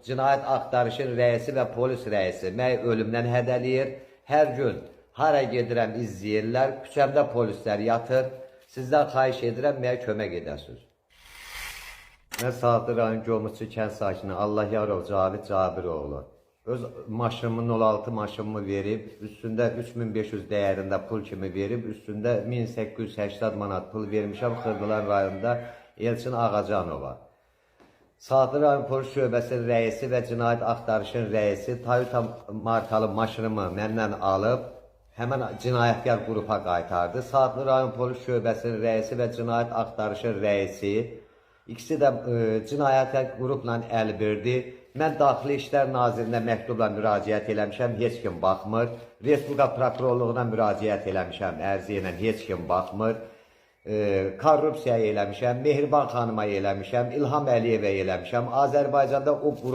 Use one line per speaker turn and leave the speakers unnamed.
Cinayət axtarışın rəisi və polis rəisi məni ölümdən hədələyir. Hər gün hara gedirəm izləyirlər. Küçəmdə polislər yatır. Sizdən xahiş edirəm, mənə kömək edəsiniz. Mən Saatlı rayon Gomuçu kənd sakini Allahyarov Cavid Cabiroğlu. Öz maşınımın 06 maşınımı verib, üstündə 3500 dəyərində pul kimi verib, üstündə 1880 manat pul vermişəm Xırdalan rayonunda Elçin Ağacanova. Saatlı rayon polis şöbəsinin rəisi və cinayət axtarışın rəisi Toyota markalı maşınımı məndən alıb həmən cinayətkar qrupa qaytardı. Saatlı rayon polis şöbəsinin rəisi və cinayət axtarışın rəisi ikisi də cinayətkar qrupla əlbirdi. Mən Daxili İşlər Nazirinə məktubla müraciət eləmişəm, heç kim baxmır. Respublika prokurorluğuna müraciət eləmişəm, ərizə ilə heç kim baxmır. Korrupsiya eləmişəm, Mehriban xanıma eləmişəm, İlham Əliyevə eləmişəm. Azərbaycanda o qrup